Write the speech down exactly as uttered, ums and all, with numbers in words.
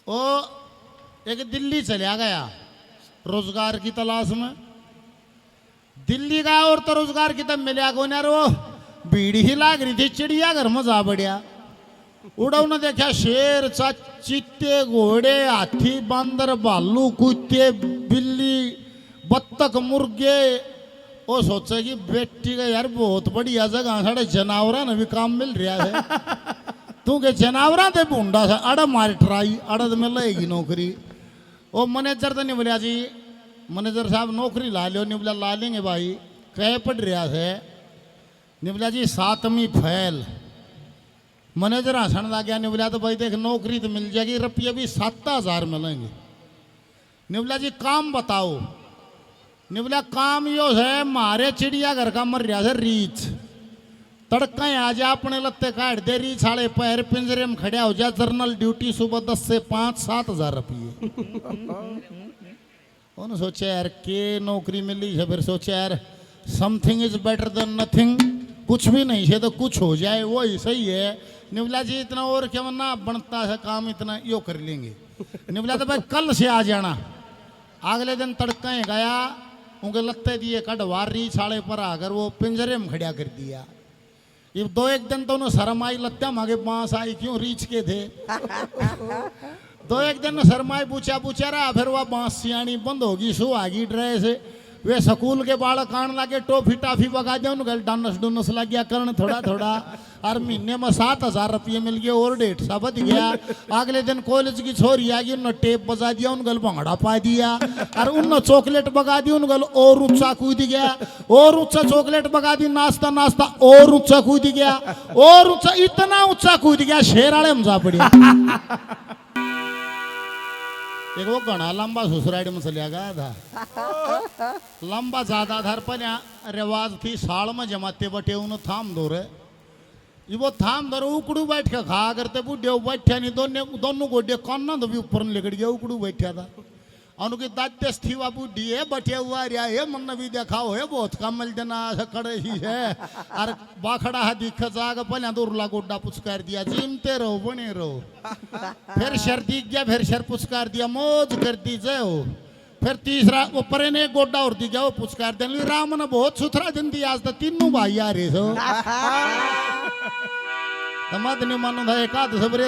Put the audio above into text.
ओ एक दिल्ली चला गया रोजगार की तलाश में। दिल्ली गया और तो रोजगार की तब मिलया कोनी, और वो भीड़ ही लाग रही थी, चिड़ियाघर में जा बढ़िया। उड़ा उन्हें देखा शेर, चा-, चीते, घोड़े, हाथी, बंदर, भालू, कुत्ते, बिल्ली, बत्तख, मुर्गे। वो सोचे कि बेटी का यार बहुत बढ़िया जगह, साढ़े जनावरां ने भी काम मिल रहा है। तू के जनावरां ते भूंडा सा, अड़ मार ट्राई, अड़ में लेगी नौकरी। ओ मैनेजर तो निबल्या जी, मैनेजर साहब नौकरी ला लो। निबल्या ला लेंगे भाई, कै पढ़ रहा है? निबल्या जी सातवीं फेल। मैनेजर हंसण लग गया। निबल्या तो भाई देख, नौकरी तो मिल जाएगी, रुपये भी सात हजार मिलेंगे। निबल्या जी काम बताओ। निबल्या काम यो है, म्हारे चिड़ियाघर का मर रहा है रीछ। तड़का ही आ जा, अपने लत्ते काट दे, रीछ आले पैर पिंजरे में खड़ा हो जा, जनरल ड्यूटी सुबह दस से पाँच, सात हजार रुपये। उन्होंने सोचा यार के नौकरी मिली है, फिर सोचा यार something is better than nothing, कुछ भी नहीं है तो कुछ हो जाए वही सही है। निबल्या जी इतना और क्या ना बनता है काम, इतना यो कर लेंगे। निबल्या तो भाई कल से आ जाना। अगले दिन तड़का ही गया, उनके लत्ते दिए कढ़वा, रीछ आले पर आकर वो पिंजरे में खड़ा कर दिया। ये दो एक दिन तो उन्हें शर्म आई, लत्ते मांगे बांस आई, क्यों रीछ के थे। दो एक दिन शर्म आई, पूछा पूछा रहा, फिर वह बांस सियाणी बंद होगी, सुहागी ड्रेस। वे स्कूल के बालक आण लागे, टॉफी टाफी बगा दिया उनगल, डानस डुनस लग गया करण थोड़ा थोड़ा। और महीने में सात हजार रुपये मिल गए और डेढ़ सा बच गया। अगले दिन कॉलेज की छोरी आ गई, उन्हें टेप बजा दिया, उनगल भंगड़ा पा दिया। और उन्हें चॉकलेट बगा दी उनगल, और ऊंचा कूद गया। और ऊंचा चॉकलेट बगा दी, नाचता नाचता और ऊंचा कूद गया। और ऊंचा, इतना ऊंचा कूद गया, शेर आले हम जा पड़े। एक वो घना लंबा ससुराल में चलिया गया था। लंबा ज्यादा था, पर यहाँ रिवाज थी, साल में जमाते बटे उन्हें थाम दो रे। ये वो थाम दो रे, उकड़ू बैठ के खाया करते बूढ़े, वो बैठा नहीं, दोनों, दोनों गोडे काना तो भी ऊपर नहीं लिकड़ गया, उकड़ू बैठा था। और उनकी दादे से थी वा बूढ़ी है, बटे हुआ रिया है, मन भी देखा हो है, बहुत कम मिल देना ऐसा कड़े ही है। और बाखड़ा है दिख जाग, पहले तो उरला गोडा पुचकार दिया, जीमते रहो, बने रहो। फिर सर्दी गया, फिर सर पुचकार दिया, मौज कर दी जय हो। फिर तीसरा वो परे ने एक गोडा और दी गया, वो पुचकार देने लगी, राम ने बहुत सुथरा दिन दिया, आज तो तीनों भाई आ रहे हो। तो मत नहीं मानो था, एक आध सबरे